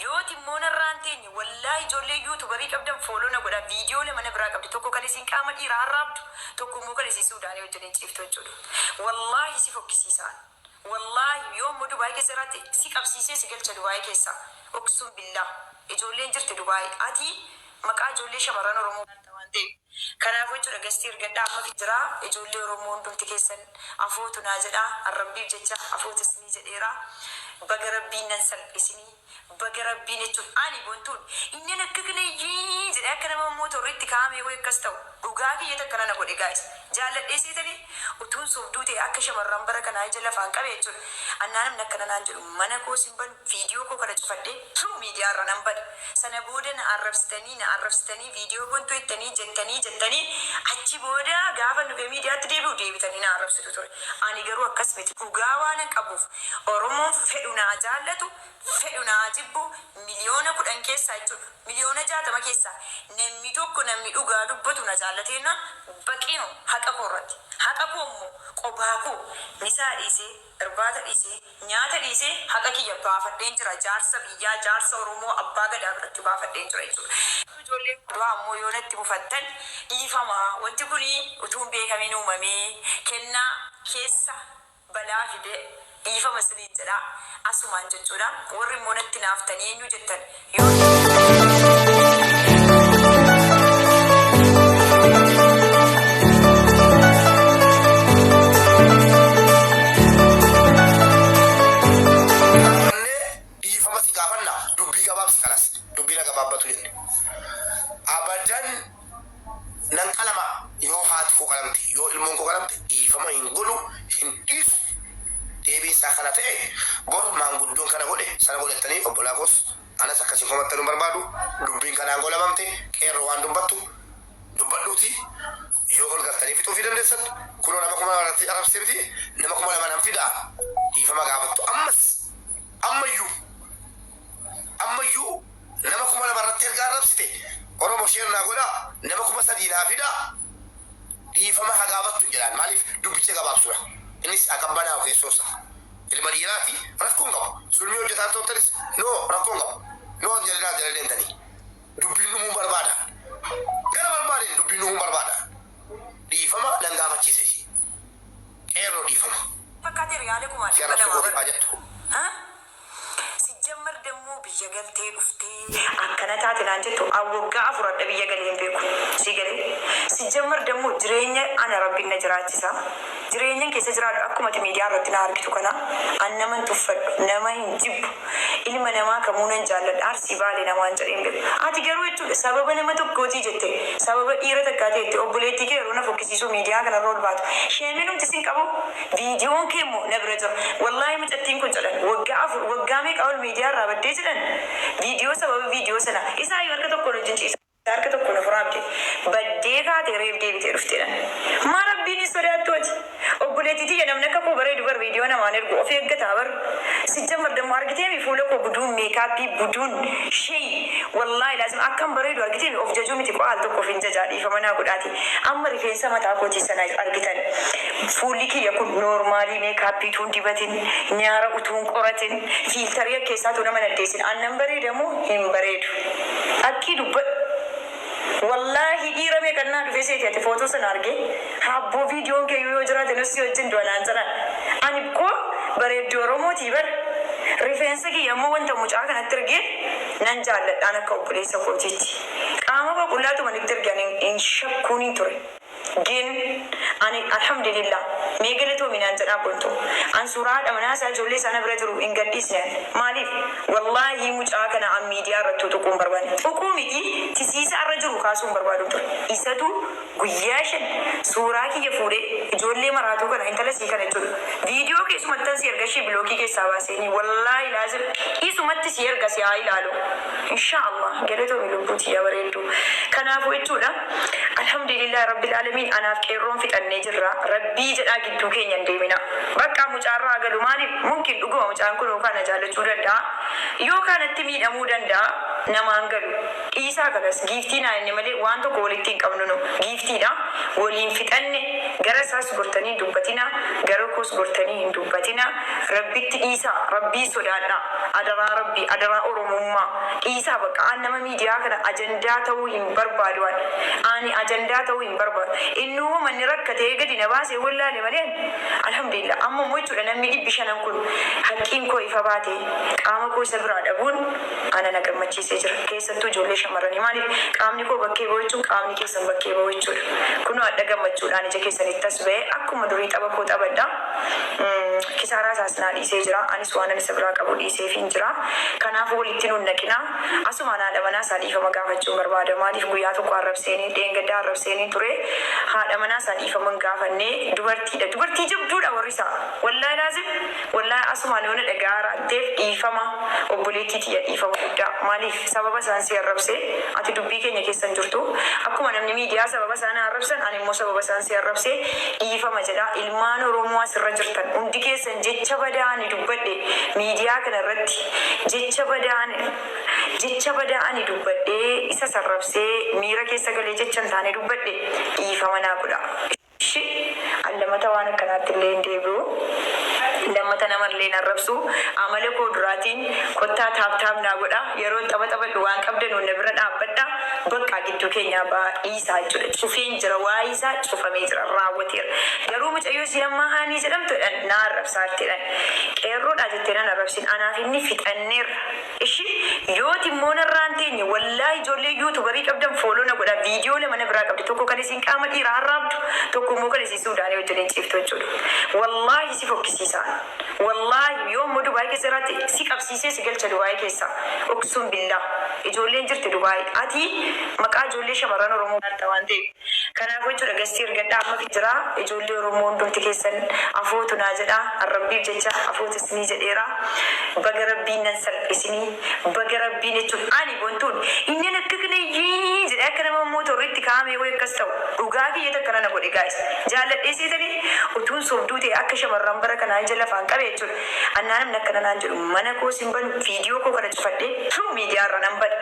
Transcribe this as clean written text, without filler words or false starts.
Yooti immoo narraa hin teenye wallaahi ijoollee youtuberii qabdan follow na godhaa video lama na biraa qabdi tokko kan isin qaama dhiiraa arraabdu tokko immoo kan isin suudaanii wajjin hin ciiftu jechuudha. Wallaahi si fokkisiisaan. Wallaahi yoo immoo Dubai keessa jiraatte si qabsiisee si galcha Dubai keessa. Uqsum billaah. Ijoolleen jirti Dubai. Ati maqaa ijoollee shamarran Oromoo nyaatta waan ta'eef. Kanaafuu jechuudha gastii ergadhaa amma fi jiraa ijoollee Oromoo hundumti keessan afootu naa jedhaa an rabbiif jecha afootu isinii jedheera baga rabbiin nan salphisinii Baga rabbiin jechuun ani bontuun inni akka kana iyyii jedhee akka nama mootorri itti kaa'amee wayi akkas ta'u dhugaa kiyyatu akkana na godhe guys jaalladhee seetanii utuun sobduu ta'e akka shamarran bara kanaa ija lafaan qabe jechuudha annaa namni akkana naan jedhu mana koos hin banu viidiyoo koo kana cufadhee tuu miidiyaa irra nan bada sana booda na arrabsitanii na arrabsitanii viidiyoo bontuu jettanii jettanii jettanii achi booda gaafa dhufee miidiyaatti deebi'u deebitanii na arrabsitu ture ani garuu akkas miti dhugaa waanan qabuuf Oromoon fedhu naa jaallatu fedhu naa jibbu miliyoona 10 keessaa jechuudha miliyoona 60 keessaa namni tokko namni dhugaa dubbatu na jaallateennaan baqino haqa koo irratti haqa koo immoo qobaa koo misaa dhiisee irbaata dhiisee nyaata dhiisee haqa kiyya baafadheen jira jaarsa biyyaa jaarsa Oromoo abbaa gadaa biratti baafadheen jira jechuudha. Ijoolleen kuduraa ammoo yoo natti mufattan dhiifama wanti kuni utuu hin beekamiin uumamee kennaa keessa balaa fide dhiifama isiniin jedha asumaan jechuudha warri immoo natti hinaaftanii eenyu jettan yoo. Gaafannee dhiifama si gaafanna dubbii gabaabsi kalas dubbiin haa gabaabbatu jenne. Abadan Nan qalama yoo haati koo qalamte, yoo ilmoon koo qalamte dhiifama hin godhu, hin dhiisu. Deebiin isaa kana ta'e bor maanguddoon kana godhe, sana godhe jettanii obbolaa koos anas akka isin komattan hin barbaadu. Dubbiin kanaan goolabamte qeerroo waan dubbattu dubbadhuutii yoo ol galtanii fixuufii dandeessan kunoo nama 2000 irratti arabsite miti nama 2000 nan fidaa dhiifama gaafattu ammas ammayyuu ammayyuu Nama 2000 irratti erga arrabsite Oromo share naa godhaa nama 3000 naa fidaa dhiifama haa gaafattu hin jedhaan maaliif dubbicha gabaabsudha innis haa qabbanaa'u keessoo isaa ilma dhiiraati rakkoo hin qabu zulmii hojjetaa turtanis no rakkoo hin qabu no hin jedhinaa jala deemtanii dubbiin dhumuu barbaada gara barbaadeen dubbiin dhumuu barbaada dhiifama nan gaafachiisa ishee qeerroo dhiifama Fakkaate riyaala kumaa si dhibba arrabsuu lamaa kootiif bar. haa jettu. Ha? Sijjammar dammoo biyya galtee dhuftee akkana taate naan jettu an waggaa 4 hadha biyya galee hin beeku sii galee sijjammar dammoo jireenya ana rabbin na jiraachisa jireenyan keessa jiraadhu akkuma ati miidiyaa irratti na argitu kana an nama hin tuffadhu nama hin jibbu ilma namaa kamuu nan jaalladha arsii baale namaan jedhee hin beeku ati garuu jechuudha sababa nama tokkootii jette sababa dhiira takkaati jette obboleettii kee yeroo na fokkisiisuu miidiyaa kanarra ol baatu sheeminumti sin qabu Viidiyoon kee immoo na bira jira. Wallaahi mucattiin kun jedhan waggaa 4 waggaa meeqa ol miidiyaa irraa baddee jedhan viidiyoo sababa viidiyoo sana isaayyuu harka tokkoon wajjin ciisaa harka tokkoon of raabde baddee kaatee reef deebitee dhufte jedhan. Maa rabbiin hin sodaattu ati? Obboleettii tiyya namni akka koo bareedu bar viidiyoo namaan ergu of eeggataa bar. Sijjammar dammoo argiteemi fuula koo buduun meekaappii buduun sheyi wallaahi laazim akkan bareedu argiteemi of jajuu miti qo'aa al tokko ofin jajaa dhiifama naa godhaati amma rifeensa mataa kootii sana argitan fuulli kiyya kun noormaalii meekaappii utuu hin dibatin nyaara utuu hin qoratin fiiltarii akkeessaa utuu nama hin addeessin an nan bareeda moo hin bareedu akkii dubbadhu Wallaahi dhiira meeqan naa dhufee seeti ati footoo sana argee haabboo viidiyoon kee yoo jiraate nus si wajjin du'a naan jedhan ani koo bareedduu oromootii bar rifeensa kiyya immoo wanta mucaa kanatti ergee nan jaalladhaan akka obboleessa kootiitti qaama koo qullaatuma itti erge ani hin shakkuuniin ture Gin ani alhamdulillah mee galatoomi naan jedhaa bontu an suuraa haadha manaa isaa ijoollee isaa na bira jiru hin gadhiisne an maaliif wallaahii mucaa kana an miidiyaa irrattuu tuquu hin barbaanne tuquu miti tisiisa irra jiru kaasuu hin barbaadun ture isatu guyyaa 5 suuraa kiyya fuudhee ijoollee maraatuu kana intala sii kana jechuudha viidiyoo kee isumattan si erga ishii bilookii keessaa baaseenii wallaahi laazim isumatti si erga si haa ilaalu inshaa allah galatoomi lubbuu tiyya bareedduu kanaafuu jechuudha Alhamdulillahi Rabbil Aalamiin anaaf qeerroon fixannee jirra. Rabbii jedhaa gidduu. Gidduu keenya hin deemina. Bakka mucaarraa galu maaliif mumkin dhuguma mucaan kun yookaan na jaallachuu danda'a, yookaan natti miidhamuu danda'a. Namaan galu dhiisaa. Kanas giiftii naa inni malee waan tokko walitti hin qabnu. Nu giiftiidha waliin fixanne. Gara isaas gortanii hin dubbatina, gara koos gortanii hin dubbatina. Rabbitti dhiisaa, Rabbii sodaadha. Adaraa Rabbii, adaraa Oromummaa, dhiisaa. Bakka an nama miidiyaa kana ajandaa ta'uu hin barbaadu. Ani ajandaa ta'uu hin barbaadu. Innuu manni rakkatee gadi na baasee wallaale malee, alhamdulillah. Amma immoo jechuudha, namni 500 kun haqqiin koo ifa baate, qaama koo isa biraa dhabuun ana na gammachiisee jira. Keessattuu ijoollee shamarranii, maaliif qaamni koo bakkee ba'u jechuun qaamni keessan bakkee ba'u jechuudha. Kunoo adda gammachuudhaan ija keessanitti as ba'ee akkuma durii tapha koo taphadha. Kisaaraa isaas naa dhiisee jira. Anis waan ani isa biraa qabu dhiiseefiin jira. Kanaafuu walitti nun naqina. Asumaan haadha manaa isaa dhiifama gaafachuun barbaada. Maaliif guyyaa tokko arrabseenii, dheengaddaa arrabseenii ture. Haadha manaa isaa dhiifama hin gaafanne. Dubartiidha, dubartii jabduudha warri isaa. Wallaahi laazim, wallaahi, asumaan yoo na dhagaa raatteef dhiifama, obboleettii tiyya, dhiifama guddaa. Maaliif sababa isaan si arrabse, ati dubbii keenya keessa hin jirtu. Akkuma namni miidiyaa sababa isaan arrabsan, ani immoo sababa isaan si arrabse dhiifama jedha. Ilmaan Oromoo asirra jirtan hundi keessan, jecha badaa ani dubbadhe miidiyaa kana irratti, jecha badaa ani dubbadhe, isa sarrabsee miira keessa galee jecha hin taane dubbadhe, dhiifama naa godha. Ishi lamata waan akkanaatti illee hin deebi'u. Lammata namallee hin arrabsu. Amala koo duraatiin kottaa, tap tap naa godha. Yeroon tapha taphadhu waan qabdan na bira dhaabbadha. Bakka gidduu keenyaa ba'aa, dhiisaa jechuudha. Cufeen jira, waa'ee isaa cufamee jira, raawwateera. Garuu mucayyoo isiin ammaa haanii jedhamtu jedhan na arrabsaarteedhan. Qeerroodha jettee nan arrabsin. Anaaf inni fixanneerra. Ishi yooti immoo narraan teenye, wallaahi, ijoollee YouTuberii qabdan follow na godha. Viidiyoo lama na biraa qabdi. Tokko kan isin qaama dhiiraa arraabdu, tokko immoo kan isin Suudaanii wajjin ciiftu jechuudha. Wallaahi si fokkisiisaan. Wallaahi yoo immoo Dubaay keessa irratti si qabsiisee si galcha Dubaay keessa. Uqsum billaa. Ijoolleen jirti Dubaay. Ati maqaa ijoollee shamarran Oromoo waan ta'eef. Kanaaf jechuudha, gastii ergadhaa amma jira. Ijoollee Oromoo hundumti keessan afootu naa jedha. Rabbiif jecha afootu isinii jedheera. Baga Rabbiin nan salphisinii. Baga Rabbiin jechuun ani bontuun inni akka kana iyyii jedhee akka nama mootorriitti kaa'amee wayi akkas ta'u dhugaa kiyya takka nana godhe, guys. Jaalladhee seetanii utuun sobduu ta'e akka shamarran bara kanaa ija lafaan qabe jechuudha. Annaa namni akkana naan jedhu mana koo sin banu, viidiyoo koo kana cufadhee firuu miidiyaa irra nan bada.